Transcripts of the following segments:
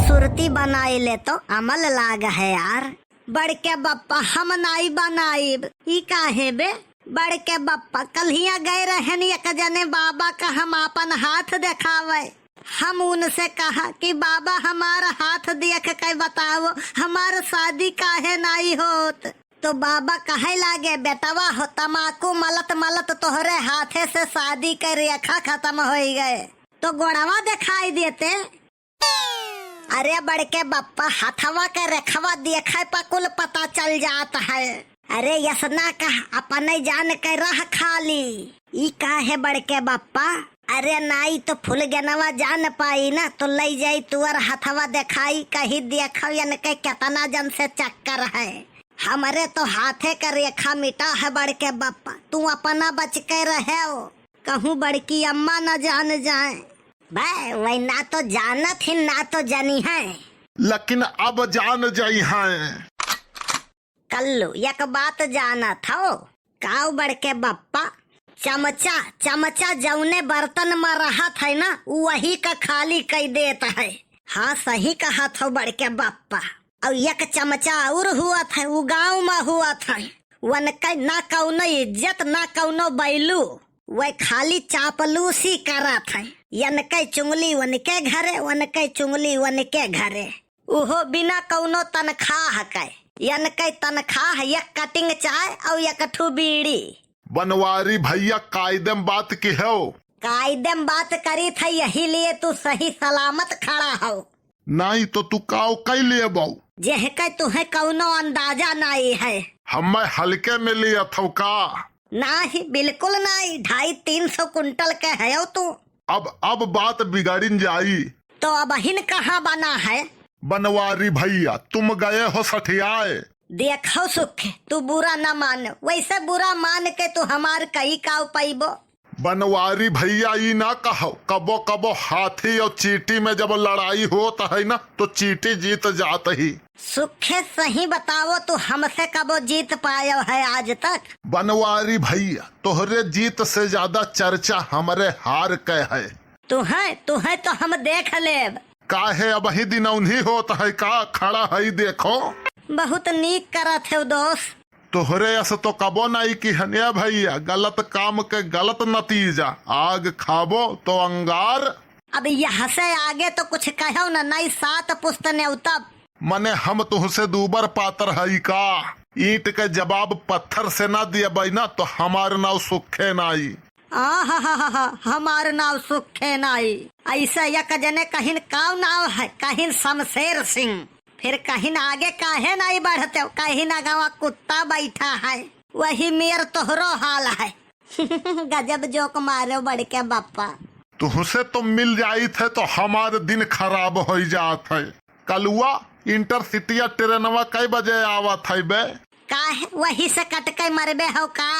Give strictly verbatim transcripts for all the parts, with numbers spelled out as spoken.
सुरती बनाई ले तो अमल लाग है यार। बड़के बप्पा, हम नाई बनाइब। ई काहे बे? बड़के बप्पा, कल्हिया गए रहन एक जने बाबा का हम आपन हाथ देखावे। हम उनसे कहा कि बाबा, हमार हाथ देख के बताओ, हमार शादी काहे नाई होत? तो बाबा कहे लागे, बेटवा हो, तमाकू मलत मलत तोहरे हाथे से शादी के रेखा खत्म होई गए, तो गोड़वा दिखाई देते। अरे बड़के बप्पा, हथवा के रेखवा देखे पर कुल पता चल जात है। अरे यसना कह, अपने जान के रह खाली। ई का है बड़के बप्पा? अरे नाई तो फुलगेनवा जान पाई ना, तो लई जाई तुअर हथवा देखाई, कही देखो इनके केतना जन से चक्कर है। हमरे तो हाथे का रेखा मिटा है बड़के बप्पा, तू अपना बच के रहेव, कहूँ बड़की अम्मा न जान जाए। बे, वही ना तो जानत ही, ना तो जानी है। लेकिन अब जान जाई हैं। कल्लू, एक बात जानत हो? काऊ बड़के बप्पा, चमचा, चमचा जौने बर्तन में रहत है ना, उ वही का खाली कई देत है। हाँ, सही कहत हो बड़के बप्पा। और एक चमचा और हुअत है, उ गाँव में हुअत है। वनके ना कौनो इज्जत, ना कौनो value, वह खाली चापलूसी करत है। यनके चुंगली वनके घरे, वनके चुंगली वनके घरे। उहो बिना कौनो तनखाह के। यनके तनखाह एक cutting चाय और एक ठू बीड़ी। बनवारी भैया, कायदे में बात किहो। कायदे में बात करी था, यही लिए तू सही सलामत खड़ा हो। नाई तो तू काव कई लेबो? जेहके तुहे कौनो अंदाजा नाई है। हमें हल्के में लियत हो का? नाई, बिल्कुल नाई, ढाई तीन सौ कुंटल के हयो तू। अब, अब बात बिगड़िन जाई। तो अबहिन कहाँ बना है? बनवारी भैया, तुम गए हो सठियाए। देखो सुखे, तू बुरा न मान, वैसे बुरा मान के तू हमार कई काव पइबो। बनवारी भैया, ई ना कहो, कबो कबो हाथी और चींटी में जब लड़ाई होत है ना, तो चींटी जीत जात ही। सुखे, सही बताओ, तू हमसे कबो जीत पायो है आज तक? बनवारी भैया, तोहरे जीत से ज्यादा चर्चा हमरे हार के है। तुहे, तुहे तो हम देख लेब। काहे, अबही दिनौनी होत है का? खड़ा है देखो। बहुत नीक करत है दोस्त। तोहरे अस तो कबो नाई किहन ए भैया, गलत काम के गलत नतीजा, आग खाबो तो अंगार। अब यहाँ से आगे तो कुछ कहो न, नाई सात पुस्त नेवतब। मने हम तुहसे दूबर पातर हई का? ईंट के जवाब पत्थर से ना दियबै ना तो हमार नाव सुखे नाई। आहाहाहा, हमार नाव सुखे नाई। ऐसा एक जने कहिन काव नाव है, कहिन शमशेर सिंह। फिर कहिन आगे काहे नाई बढ़ते, कहिन अगवा कुत्ता बैठा है। वही मेर तोहरो हाल है। गजब जोक मारो बड़के बप्पा। तुहसे तो मिल जाइत है तो हमार दिन खराब होइ जात है। कलुआ, इंटरसिटिया ट्रेनवा कै बजे आवत है बे? काहे, वही से कट के मरबे हो का?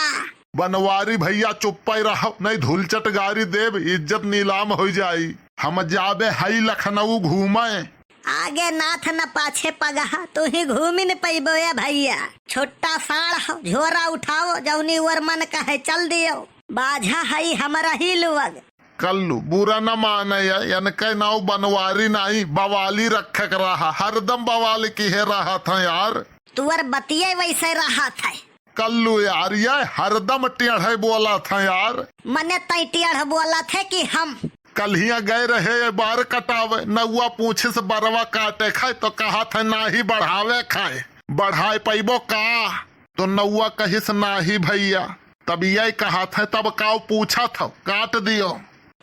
बनवारी भैया चुप्पे रहो, नहीं धूलचट गारी देब, इज्जत नीलाम होइ जाई। हम जाबे हई लखनऊ घूमे। आगे नाथ न पाछे पगहा, तू ही घूमी न पइबो ए भैया। छोट्टा साढ़ हो, झोरा उठाओ, जौनी ओर मन कहे चल दियो। बाझा हई हमरा ही लुवग। कल्लू, बुरा न माने, यनके नाव बनवारी नाई, बवाली रखे के रहा, हरदम बवाल किहे रहत है यार। तुअर बतिये वैसे रहत है। कल्लू यार, ये हरदम टेढ़े बोलत है यार। मने तई टेढ़ बोलत है कि हम? कल्हिया गए रहे ये बार कटावे, नौवा पूछिस बरवा काटे खाए, तो कहत है नाही बढ़ावे खाए, बढ़ाए पइबो का? तो नौवा कहिस नाही भैया, तब ये कहत है, तब काव पूछत हो, काट दियो।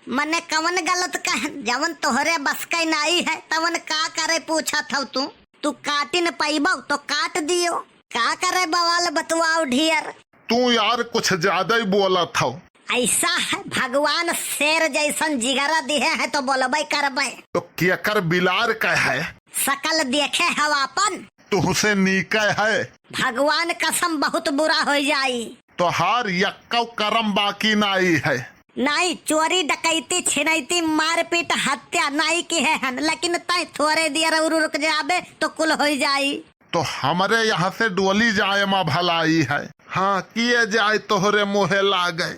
मने कवन गलत कहन, जवन तोहरे बस के नाई है, तवन का करे पूछत हो तू? तू काटिन पइबो तो काट दियो। का करे बवाल बतवाओ ढेर। तू यार कुछ ज्यादा ही बोलत हो। ऐसा है, भगवान शेर जैसन जिगरा दिहे है तो बोलबे करबे। तो केकर बिलार का है? शकल देखे हव आपन। तुहसे नीके है। भगवान कसम बहुत बुरा हो जाई। तोहार यक्कौ करम बाकी नाई है। नाई, चोरी, डकैती, छिनैती, मारपीट, हत्या नाई किहे हन, लेकिन तै थोरे देर और रुक जाबे तो कुल हो जाई। तो हमरे यहाँ से डोली जाए मा भलाई है। हाँ, किए जाए तोहरे मुहे लागे।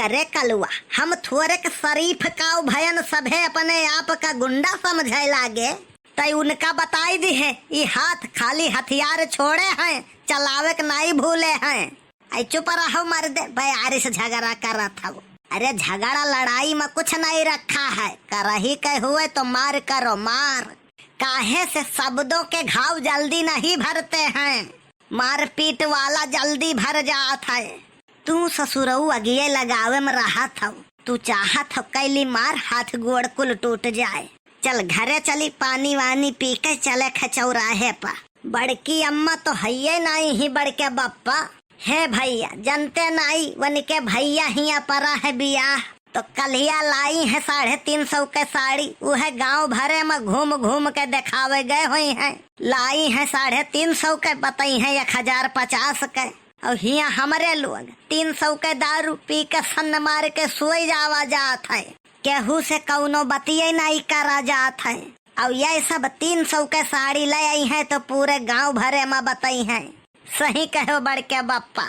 अरे कलुआ, हम थोरेक शरीफ काऊ भयन सभे अपने आप का गुंडा समझे लागे, तै उनका बताई दिहे, ई हाथ खाली हथियार छोड़े हैं, चलावे के नाई भूले हैं। ऐ चुप रहो मर्दे, बयारी से झगड़ा करत हौ। अरे झगड़ा लड़ाई में कुछ नहीं रखा है, करही के हुए तो मार करो मार, काहे से शब्दों के घाव जल्दी नहीं भरते हैं, मारपीट वाला जल्दी भर जात है। तू ससुरऊ अगिये लगावे में रहत हौ, तू चाहत हौ कैली मार हाथ गोड़ कुल टूट जाए। चल घरे चली, पानी वानी पी के चले खे चौराहे पर। बड़की अम्मा तो हइये नाई ही बड़के बप्पा। हे भैया, जनते नाई, वनिके भैया हियाँ परा है बियाह, तो कल्हिया लाई है साढ़े तीन सौ के साड़ी, उहे गाँव भरे में घूम घूम के देखावे गए होइहैं। लाई है साढ़े तीन सौ के, बतइहैं एक हजार पचास के। और हियाँ हमरे लोग तीन सौ के दारू पी के सन्न मार के सोई जावा जात है, केहू से कौनो बतिये नाई करा जात है। और ये सब तीन सौ के साड़ी ले अइहैं तो पूरे गाँव भरे में बतइहैं। सही कहो बड़के बप्पा।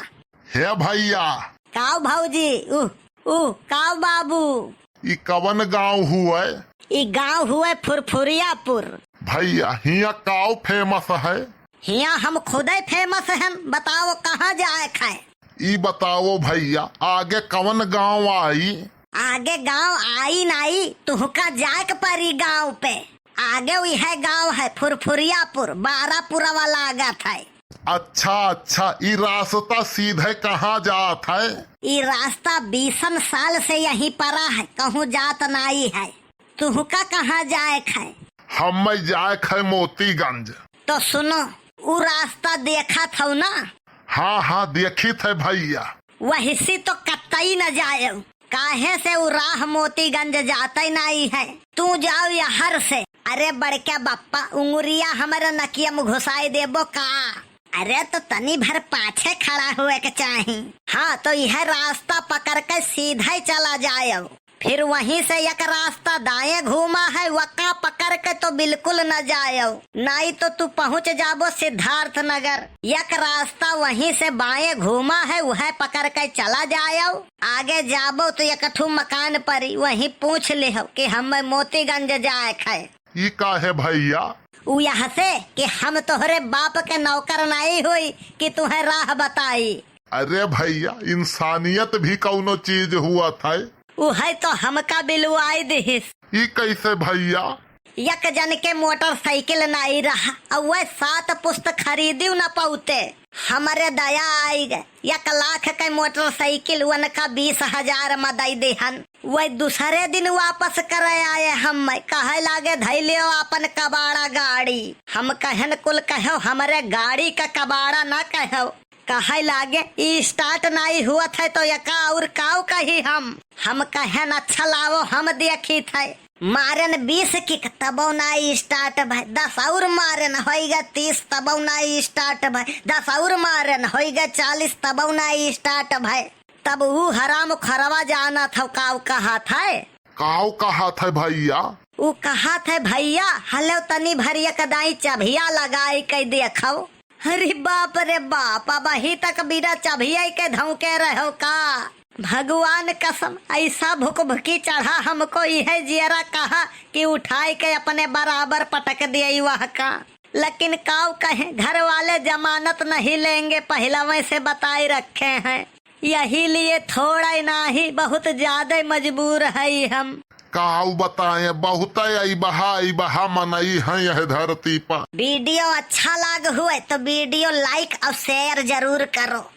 हे भैया। काव भौजी? उ, उ, काव बाबू? ई कवन गाँव हुए? ई गाँव हुए फुरफुरियापुर। भैया, हियाँ काव famous है? हियाँ हम खुदे famous हन। बताओ कहाँ जाए खाए? ई बताओ भैया, आगे कवन गाँव आई? आगे गाँव आई नाई, तुहका जाए के परी गाँव पे। आगे इहे गाँव है फुरफुरियापुर, बारापुरवा लागत है। अच्छा, अच्छा, ई रास्ता सीधे कहाँ जात है? ई रास्ता बीसन साल से यहीं परा है, कहूँ जात नाई है। तुहका कहाँ जाए खे? हम्मे जाए खे मोतीगंज। तो सुनो, उ रास्ता देखत हौ ना? हाँ, हाँ, देखित है भैया। वहिसी तो कतई न जाएउ, काहे से उ राह मोतीगंज जातै नाई है। तू जाओ यहर से। अरे बड़के बप्पा, उंगुरिया हमरे नकिया में घुसाई देबो का? अरे तो तनी भर पाछे खड़ा हुए के चाही। हाँ, तो यह रास्ता पकड़ के सीधे चला जाएउ। फिर वहीं से एक रास्ता दाएं घूमा है, वका पकड़ के तो बिल्कुल न जाएउ, नाई तो तू पहुँच जाबो सिद्धार्थ नगर। एक रास्ता वहीं से बाएं घूमा है, वह पकड़ के चला जाएउ। आगे जाबो तो एक ठू मकान परी, वहीं पूछ लेहो कि हमें मोतीगंज जाए है। ई काहे भैया? उ यह से कि हम तोहरे बाप के नौकर नाई होई कि तुहें राह बताई। अरे भैया, इंसानियत भी कौनो चीज हुआ था। उहै तो हमका बिलुआई दिहिस। ई कैसे भैया? एक जन के मोटरसाइकिल नाई रहा, और वह सात पुस्त खरीदियो न पौते। हमरे दया आई गए, एक लाख के मोटरसाइकिल उनका बीस हजार में दई देहन। वह दूसरे दिन वापस करे आए, हम कहे लागे, "धैलियो अपन कबाड़ा गाड़ी।" हम कहन, "कुल कहो, हमरे गाड़ी का कबाड़ा ना कहो।" कहे लागे, "ई start नाई हुअत है तो यका और काऊ कही हम?" हम कहन, "अच्छा लाओ, हम देखित है।" मारेन बीस kick तबौ नाई start भय, दस और मारेन होई गए तीस तबौ नाई start भय, दस और मारेन होई गए चालीस तबौ नाई start भय। तब ऊ हराम खरवा जानत हौ काऊ कहत है। काऊ कहत है भैया? ऊ कहत है, "भैया, हलेव तनी भर एक दाई चभिया लगाई के देखौ।" अरे बाप रे बाप, अबही तक बिना चभिया के धौंके रहो का? भगवान कसम, ऐसा भुकभुकी चढ़ा हमको, इहे जियरा कहा कि उठाई के अपने बराबर पटक दिए वह का। लेकिन काऊ कहे, घर वाले जमानत नहीं लेंगे, पहलवे से बताए रखे हैं, यही लिए थोड़ा ही नाही, बहुत ज्यादा मजबूर है हम। काऊ बताए, बहुत आई बहा, आई बहा मनई है यह धरती पर। Video अच्छा लाग हुए तो video like और share जरूर करो।